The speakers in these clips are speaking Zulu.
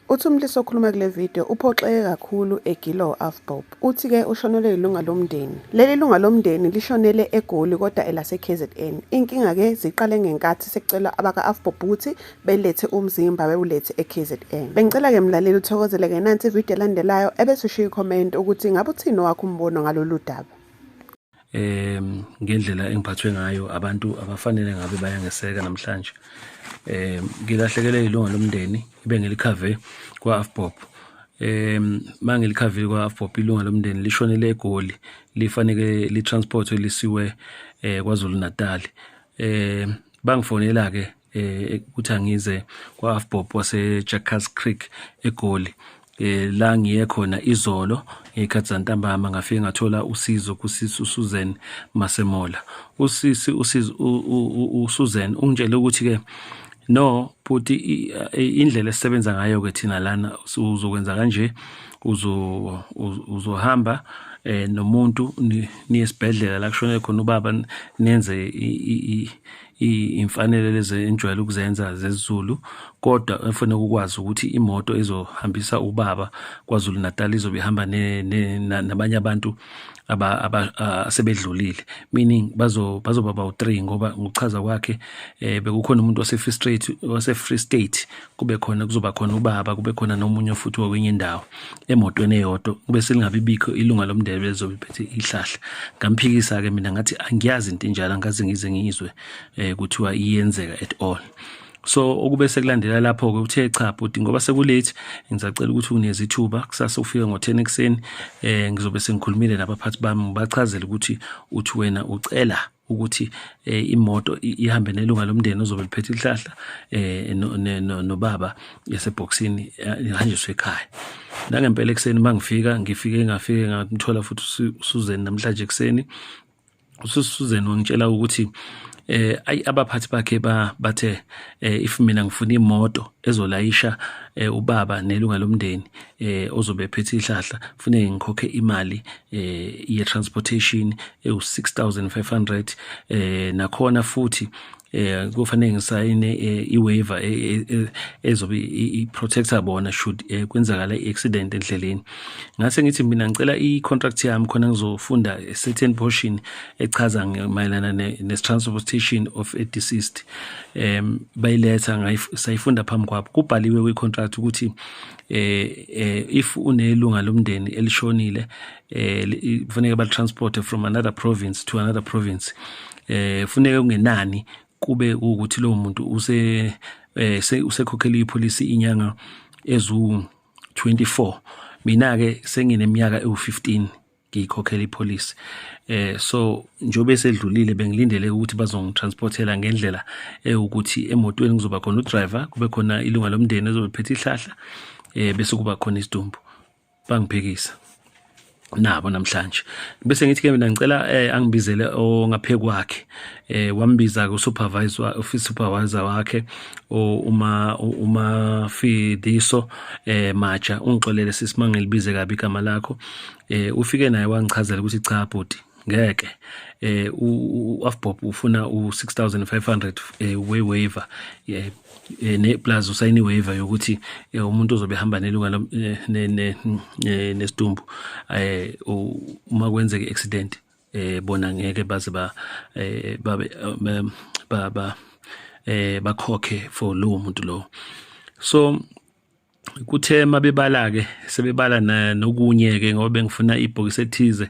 Uthi umlisa okhuluma kule video uphoxeke kakhulu egilwa u-Avbob. Uthi-ke ushonelwe yilunga lomndeni. Leli lunga lomndeni lishonele eGoli kodwa elase-KZN. Inkinga-ke ziqale ngenkathi sekucelwa abaka-Avbob ukuthi belethe umzimba bewulethe e-KZN. Bengicela-ke mlaleli uthokozele-ke nansi ividiyo elandelayo ebese ushiya ikhomenti ukuthi ngabe uthini owakho umbono ngalolu daba. Ngendlela engiphathwe ngayo abantu abafanele ngabe bayangeseka namhlanje. Ngilahlekelwe ilunga lomndeni ebengilikhave kwa-Avbob. Mangilikhavile kwa-Avbob ilunga lomndeni lishonele eGoli, lifaneke li-transport-we lisiwe KwaZulu Natal. Bangifonela-ke ukuthi angize kwa-Avbob wase-Jackass Creek eGoli. La ngiye khona izolo ngey'khathi zantambama, ngafike ngathola usizo kusisi uSusan Masemola. Usisi uSusan ungitshele ukuthi-ke, no bhuti, indlela esisebenza ngayo-ke thina lana, uzokwenza kanje, uzohamba nomuntu niye esibhedlela la kushone khona ubaba, nenze iy'mfanelo lezi enijwayele ukuzenza zesiZulu, kodwa efanele ukwazi ukuthi imoto ezohambisa ubaba KwaZulu Natal izobe ihamba nabanye abantu asebedlulile, meaning bazoba bawu-3, ngoba ngokuchaza kwakhe bekukhona umuntu wase-Free State, wase-Free State, kube khona, kuzoba khona ubaba, kube khona nomunye futhi wakwenye indawo emotweni eyodwa, kube selingabi bikho ilunga lomndeni elizobe liphethe ihlahla. Ngamphikisa-ke mina, ngathi angiyazi into enjalo, angaze ngize ngiyizwe kuthiwa iyenzeka at all. So okube sekulandela lapho-ke, uthe cha bhuti, ngoba seku-late, ngisacela ukuthi unginikeze ithuba kusasa ufike ngo-10 ekuseni, ngizobe sengikhulumile nabaphathi bami, ngibachazele ukuthi uthi wena ucela ukuthi imoto ihambe nelunga lomndeni ozobe liphethe ihlahla nobaba esebhokisini, ihanjiswe ekhaya. Nangempela ekuseni mangifika, ngifike ngafike ngamthola futhi uSusan namhlanje ekuseni. USusan wangitshela ukuthi ayi, abaphathi bakhe bathe if mina ngifuna imoto ezolayisha ubaba nelunga lomndeni ozobe ephethe ihlahla, kufanele ngikhokhe imali ye transportation ewu 6500. Nakhona futhi kufanele ngisayine i-waiver ezobe i-protector bona should kwenzakala i-accident endleleni. Ngase ngithi mina ngicela i-contract yami khona ngizofunda a certain portion echaza mayelana ne-transportation of a deceased. Bayiletha, sayifunda phambi kwabo. Kubhaliwe kwi-contract ukuthi if unelunga lomndeni elishonile, kufanele balitransport from another province to another province, funeke kungenani kube ukuthi lowo muntu use usekhokhela ipolisi inyanga ezu 24. Mina ke sengineminyaka ewu15 ngiyikhokhela ipolisi, so njengoba esedlulile, bengilindele ukuthi bazongitransportela ngendlela ewukuthi emotweni kuzoba khona udriver, kube khona ilunga lomndeni ezobe phethe ihlahla, bese kuba khona isidumbu. Bangiphikisa nabo namhlanje. Bese ngithi ke mina ngicela angibizele ongaphe kwakhe. Wambiza ke usupervisor, office supervisor wakhe, uma Fidiso Maja. Ungixolele sisi mangilibize kabi igama lakho. Ufike naye wangichazela ukuthi cha bhuti, ngeke, u-Avbob ufuna u6500 we waiver ne plus usayini waiver yokuthi umuntu ozobe ehamba nelunga nesidumbu, uma kwenzeka i-accident, bona ngeke baze ba babe ba ba bakhokhe for lowo muntu lo. So kuthe mabebala ke, sebebala nokunye ke, ngoba bengifuna ibhokisi ethize,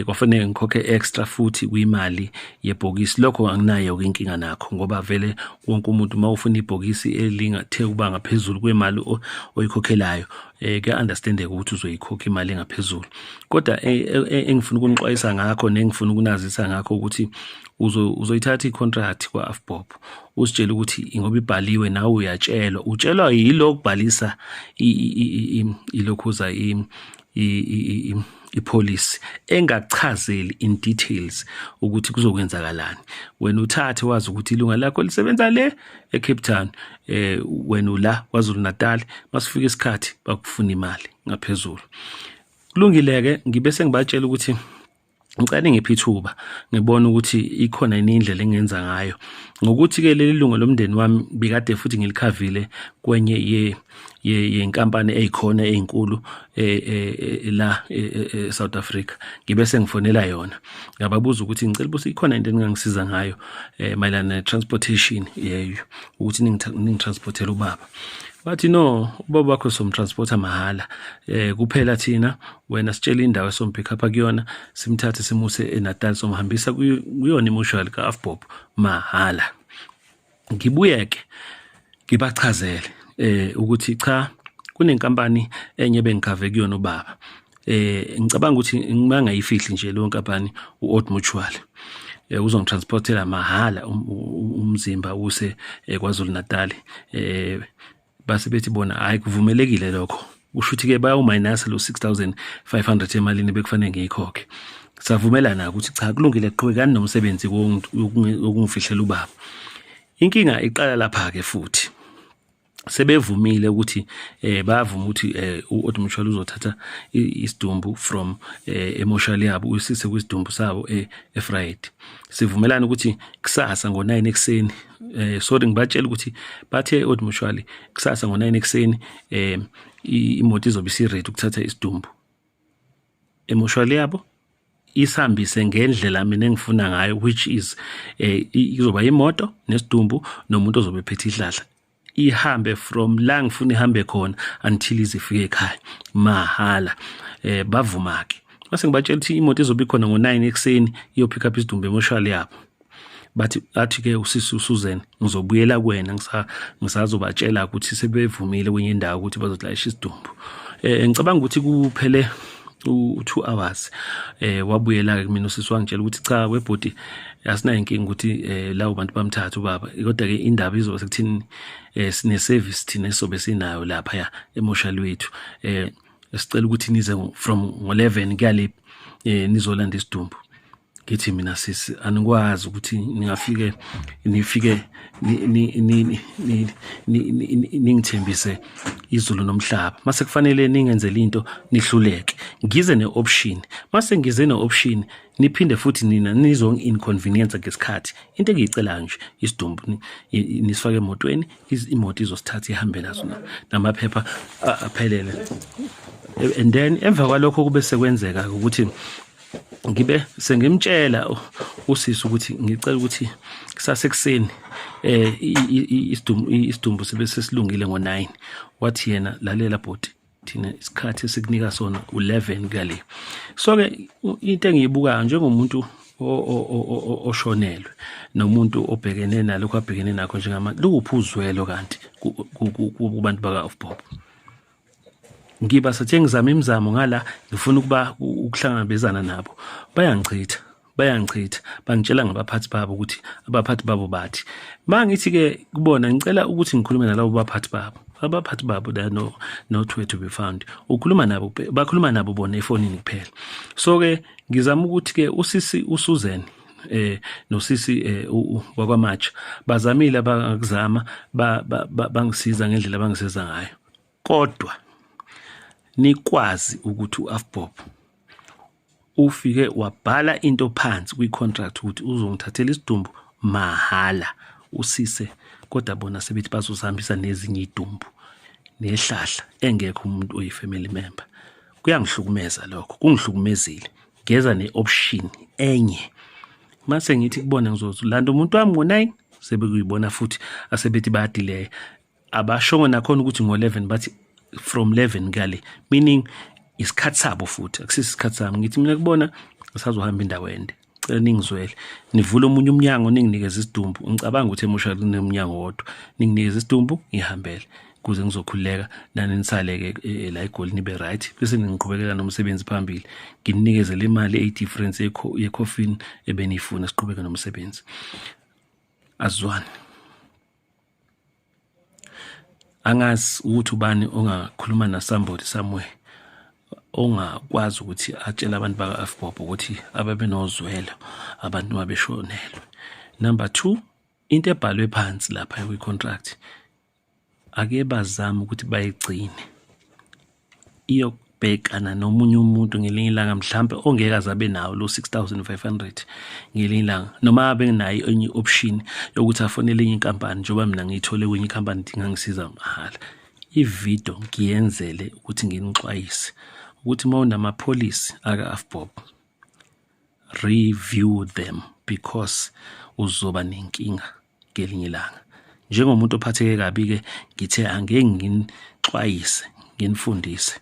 kwafanele ngikhokhe extra futhi kwimali yebhokisi. Lokho anginayo ke inkinga nakho, ngoba vele wonke umuntu uma ufuna ibhokisi elingathe kuba ngaphezulu kwemali oyikhokhelayo, kuya understandeka ukuthi uzoyikhokha imali engaphezulu. Kodwa engifuna ukunixwayisa ngakho nengifuna ukunazisa ngakho ukuthi uzoyithatha i-contract kwa-Avbob, usitshele ukuthi ngoba ibhaliwe, nawe uyatshelwa, utshelwa yilo kubhalisa ilokhuza ipolicy engachazeli in details ukuthi kuzokwenzakalani. Wena uthathe wazi ukuthi ilunga lakho lisebenza le eCape Town, wena ula KwaZulu Natal, masifika isikhathi bakufuna imali ngaphezulu. Kulungile ke, ngibe sengibatshela ukuthi Ngicela ningiphe ithuba ngibone ukuthi ikhona yini indlela engenza ngayo. Ngokuthi-ke leli lunga lomndeni wami bikade futhi ngilikhavile kwenye yenkampani ey'khona ey'nkulu la e-South Africa. Ngibe sengifonela yona ngababuza ukuthi ngicela ukuthi ikhona into eningangisiza ngayo mayelana ne-transportation yeyo ukuthi ningitransportele ubaba. Bathi no, ubaba wakho somtransporta mahhala kuphela thina wena sitshele indawo esompick up kuyona simthathe simuse eNatal somhambisa kuyona imoshwali ka-Afbob mahhala. Ngibuyeke ngibachazele ukuthi cha kunenkampani enye bengikhave kuyona ubaba. Ngicabanga ukuthi ngimangayifihli nje leyo nkampani u-Old Mutual. Uzongitransportela mahhala umzimba use KwaZulu Natal. Base bethi bona hayi kuvumelekile lokho. Kusho ukuthi ke bayawumayinasa lo 6500 emalini bekufanele ngiyikhokhe. Savumelana ukuthi cha kulungile qhubekani nomsebenzi wokungifihlela ubaba. Inkinga iqala lapha ke futhi. Sebevumile ukuthi bayavuma ukuthi u-Old Mutual uzothatha isidumbu from emoshali yabo uyisise kwisidumbu sabo eFriday. Sivumelana ukuthi kusasa ngo9 ekuseni sorry ngibatshela ukuthi bathe Old Mutual kusasa ngo9 ekuseni imoto izobe isiready ukuthatha isidumbu emoshali yabo isihambise ngendlela mina engifuna ngayo, which is izoba imoto nesidumbu nomuntu ozobe ephethe ihlahla, ihambe from la ngifuna ihambe khona until izifike ekhaya mahala. Bavuma ke mase ngibatshela ukuthi imoto izobe ikhona ngo9 ekuseni iyo pick up isidumbu emoshali yabo. Bathi athi ke usisi uSusan ngizobuyela kuwena ngisazobatshela ukuthi sebevumile kwenye indawo ukuthi bazolayisha isidumbu. Ngicabanga ukuthi kuphele u2 hours wabuyela ke kumina usisi wangitshela ukuthi cha webhuti asinayo inkinga ukuthi lawo bantu bamthatha ubaba, kodwa ke indaba izoba sekuthini sine service thina esobe sinayo lapha ya emoshali wethu, sicela ukuthi nize from ngo11 kuya le nizolanda isidumbu. Ngithi mina sisi anikwazi ukuthi ningafike nifike ningithembise izulu nomhlaba mase kufanele ningenzele into nihluleke. Ngize ne-option, mase ngize ne-option niphinde futhi nina nizongi-inconvenience ngesikhathi. Into engiyicelayo nje isidumbu nisifake emotweni, imoto izosithatha ihambe naso namaphepha aphelele. And then emva kwalokho kube sekwenzeka ukuthi ngibe sengimtshela usisi ukuthi ngicela ukuthi kusasa ekuseni isidumbu sibe sesilungile ngo9. Wathi yena lalela bhuti, thina isikhathi esikunika sona u11 kuya le. So ke into engiyibukayo njengomuntu oshonelwe nomuntu obhekene nalokho abhekene nakho njengamanje, luphi uzwelo kanti kubantu baka Avbob? Ngiba sethe ngizama imizamo ngala ngifuna ukuba ukuhlangabezana nabo, bayangichitha bayangichitha, bangitshela ngabaphathi babo ukuthi abaphathi babo bathi. Mangithi ke kubona ngicela ukuthi ngikhulume nalabo baphathi babo, abaphathi babo they are not where to be found. Ukhuluma nabo, bakhuluma nabo bona efonini kuphela. So ke ngizama ukuthi ke usisi uSusan nosisi wakwaMatsha bazamile abangakuzama, bangisiza ngendlela abangisiza ngayo, kodwa nikwazi ukuthi uAfbob ufike wabhala into phansi kwi-contract ukuthi uzongithathela isidumbu mahhala usise, kodwa bona sebethi bazosihambisa nezinye idumbu nehlahla engekho umuntu oyi-family member. Kuyangihlukumeza lokho, kungihlukumezile. Ngeza ne-option enye mase ngithi kubona ngizolanda umuntu wami ngo-9, sebekuyibona futhi asebethi bayadileya, abashongo nakhona ukuthi ngo-11, bathi from 11 kuyale, meaning isikhathi sabo futhi akusisi isikhathi sami. Ngithi mina kubona ngisazohamba indawo ende, cela ningizwele nivule omunye umnyango ninginikeze isidumbu. Ngicabanga ukuthi emoshali kunemnyango wodwa, ninginikeze isidumbu ngihambele kuze ngizokhululeka, nani nisale-ke la eGoli nibe right, bese ningiqhubekela nomsebenzi phambili, ngininikeze le mali eyi-difference ye-coffin ebeniyifuna, siqhubeke nomsebenzi. Azwani, angazi ukuthi ubani ongakhuluma na somebody somewhere ongakwazi ukuthi atshele abantu baka-Avbob ukuthi ababe nozwelo abantu mabeshonelwe. Number 2, into ebhalwe phansi lapha kwi-contract ake bazame ukuthi bayigcine. Iyo Uzobhekana nomunye umuntu ngelinye ilanga, mhlampe ongeke aze abe nawo lo 6500 ngelinye ilanga, noma abe nayo enye option yokuthi afonele enye inkampani, njengoba mina ngiyithole kwenye inkampani ingangisiza mahhala. Ividiyo ngiyenzele ukuthi nginixwayise ukuthi uma unamapholisi aka-AVBOB, review them because uzoba nenkinga ngelinye ilanga. Njengomuntu ophatheke kabi-ke, ngithe angeke nginixwayise, nginifundise.